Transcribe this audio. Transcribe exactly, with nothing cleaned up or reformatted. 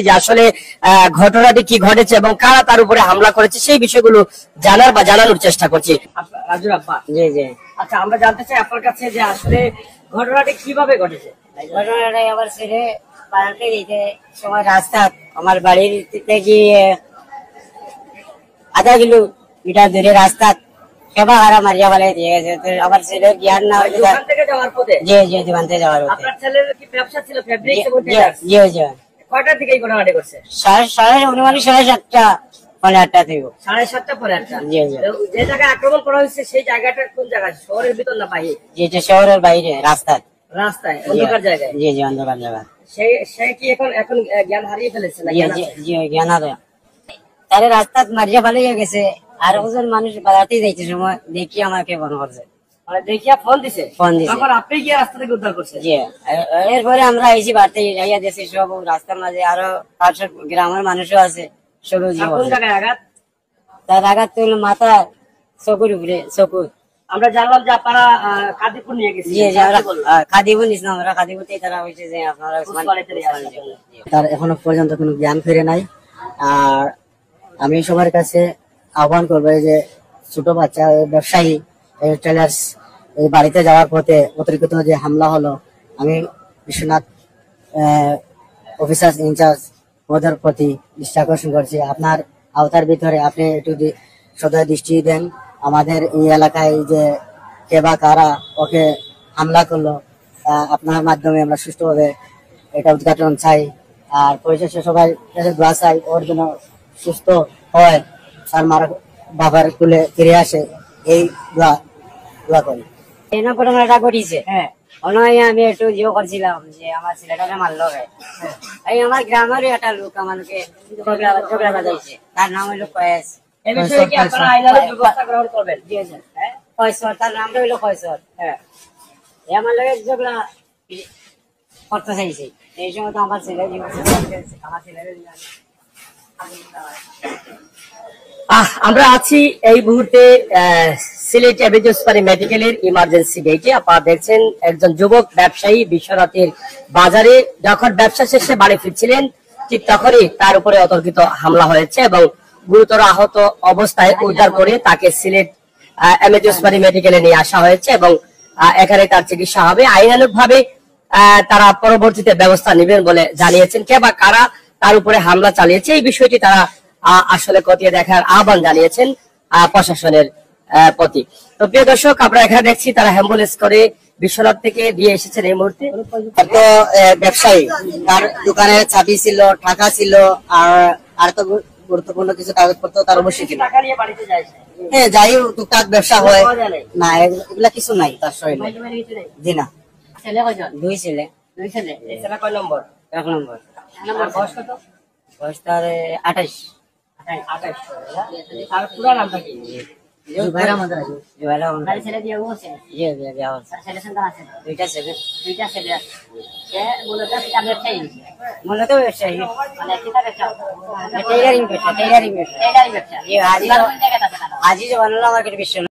যে আসলে আহ, ঘটনাটি কি ঘটেছে এবং কারা তার উপরে হামলা করেছে, সেই বিষয়গুলো জানার বা জানানোর চেষ্টা করছি। আপ- রাজুর আব্বা। জি, জি। আচ্ছা, আমরা জানতে চাই আপনার কাছে যে আসলে ঘটনাটি কিভাবে ঘটেছে। ঘটনাটা আমার ছেলে পাড়াতে যেতে সময় রাস্তা আমার বাড়ির থেকে গিয়ে আধা কিলোমিটার দূরে রাস্তা কেবা হারা মারিয়া ফালাই দিয়ে গেছে। তো আমার ছেলের জ্ঞান না হইতে দোকান থেকে যাওয়ার পথে? জি, জি, দোকান থেকে যাওয়ার পথে। আপনার ছেলের কি ব্যবসা ছিল, ফেব্রিক্স জি, এবং জি, টেইলার্স? জি, জি। কয়টার দিকে এই ঘটনাটি ঘটছে? সাড়ে সাড়ে অনুমানিক সাড়ে সাতটা, পৌনে আটটা দিব। সাড়ে সাতটা, পৌনে আটটা। জি, জি। তো যে জায়গায় আক্রমণ করা হয়েছে, সেই জায়গাটা কোন জায়গা, শহরের ভিতর না বাইরে? জি, এটা শহরের বাইরে, রাস্তায়। রাস্তায়, জি। অন্ধকার জায়গায়? জি, জি, অন্ধকার জায়গা। সে সে কি এখন এখন আহ, জ্ঞান হারিয়ে ফেলেছে না জি, জ্ঞান জি, আছে? জি, জ্ঞান আছে। তারে রাস্তাত মারিয়া ফালাইয়া গেছে। আর ওজন মানুষ বাড়াতেই যাইতে সময় দেখি আমাকে ফোন করছে। মানে দেখিয়া ফোন দিছে? ফোন দিছে। তখন আপনি গিয়ে রাস্তা থেকে উদ্ধার করছেন? জি। এ- এরপরে আমরা আইছি বাড়তে, আইয়া দেখছি সব রাস্তার মাঝে আরো পাঁচশো গ্রামের মানুষও আছে। সব আর কোন জায়গায় আঘাত? তার আঘাত তো হলো মাথা, চকুর উপরে, চকুর। আমরা জানলাম যে আপনারা আহ, কাদিপুর নিয়ে গেছি। জি, জি, আমরা কাদিপুর নিছিলাম, আমরা কাদিপুর থেকে তারা হয়েছে যে আপনারা ওসমানী, ওসমানীতে নিয়ে আসেন। তার এখনো পর্যন্ত কোনো জ্ঞান ফিরে নাই। আর আমি সবার কাছে আহ্বান করবো, এই যে ছোট বাচ্চা, এই ব্যবসায়ী, এই টেলার্স, এই বাড়িতে যাওয়ার পথে অতর্কিত যে হামলা হলো, আমি বিশ্বনাথ অফিসার ইনচার্জ ওদের প্রতি দৃষ্টি আকর্ষণ করছি। আপনার আওতার ভিতরে আপনি একটু দি- সদয় দৃষ্টি দেন। আমাদের এই এলাকায় যে কে বা কারা ওকে হামলা করলো, তা আপনার মাধ্যমে আমরা সুষ্ঠুভাবে এটা উদ্ঘাটন চাই। আর পরিশেষে সবাই কাছে দোয়া চাই, ওর জন্য সুস্থ হয়, তার মার বাবার কুলে ফিরে আসে, এই দোয়া দোয়া করি। এই ঘটনাটা ঘটিছে। হ্যাঁ। অনয় আমি একটু ইয়ে করছিলাম যে আমার ছেলেটাকে মারলো কে। এই আমার গ্রামেরই একটা লোক আমাকে ঝগড়া ঝগড়া বাজাইছে। তার নাম হইলো কয়েস। এ বিষয়ে কি আপনারা আইনানুগ ব্যবস্থা গ্রহণ করবেন? জি, জি। হ্যাঁ? কয়েসর, তার নামটা হইলো কয়েসর। হ্যাঁ। এ আমার লগে ঝগড়া করতে চাইছে। এই সময় তো আমার ছেলে, আমার ছেলে আহ, আমরা আছি এই মুহূর্তে আহ, সিলেট এমএজি ওসমানী মেডিকেলের ইমার্জেন্সি গেটে। আপনারা দেখছেন, একজন যুবক ব্যবসায়ী বিশ্বনাথের বাজারে যখন ব্যবসা শেষে বাড়ি ফিরছিলেন, ঠিক তখনই তার উপরে অতর্কিত হামলা হয়েছে এবং গুরুতর আহত অবস্থায় উদ্ধার করে তাকে সিলেট এমএজি ওসমানী মেডিকেলে নিয়ে আসা হয়েছে এবং আহ, এখানে তার চিকিৎসা হবে। আইনানুগভাবে আহ, তারা পরবর্তীতে ব্যবস্থা নেবেন বলে জানিয়েছেন। কে বা কারা তার উপরে হামলা চালিয়েছে, এই বিষয়টি তারা আহ, আসলে খতিয়ে দেখার আহ্বান জানিয়েছেন আহ, প্রশাসনের আহ, প্রতি। তো প্রিয় দর্শক, আমরা এখানে দেখছি তারা অ্যাম্বুলেন্স করে বিশ্বনাথ থেকে দিয়ে এসেছেন এই মুহূর্তে। তো আহ, ব্যবসায়ী, তার দোকানে চাবি ছিল, টাকা ছিল, আর আর তো গু- গুরুত্বপূর্ণ কিছু কাগজপত্র তার অবশ্যই ছিল। টাকা নিয়ে বাড়িতে যায় সে? হ্যাঁ, যাই হোক, টুকটাক ব্যবসা হয়। পাওয়া যায় নাই? না, এগ- এগুলা কিছু নাই তার শরীরে। ভাই, ভাই, কিছু নেই? জি না। ছেলে কয়জন? দুই ছেলে। দুই ছেলে। এই ছেলে কয় নম্বর? এক নম্বর। এক নম্বর। বয়স কত? বয়স তার আঠাশ। আঠাশ, আঠাশ। তার পুরা নামটা কি? জুবাইর আহমদ রাজু। জুবাইর আহমদ। তার ছেলে বিয়ে হয়েছে? জি, বিয়ে, বিয়ে হয়েছে। তার ছেলে সন্তান আছে? দুইটা ছেলে। দুইটা ছেলে আছে। সে মূলত কি ব্যবসায়ী? মূলত ব্যবসায়ী। মানে কিতা ব্যবসা? টেইলারিং ব্যবসা, টেইলারিং ব্যবসা। টেইলারিং ব্যবসা। জি, হাজি কোন জায়গায় আছে তারা? হাজি জবানুল্লাহ মার্কেট, বিশ্বনাথ।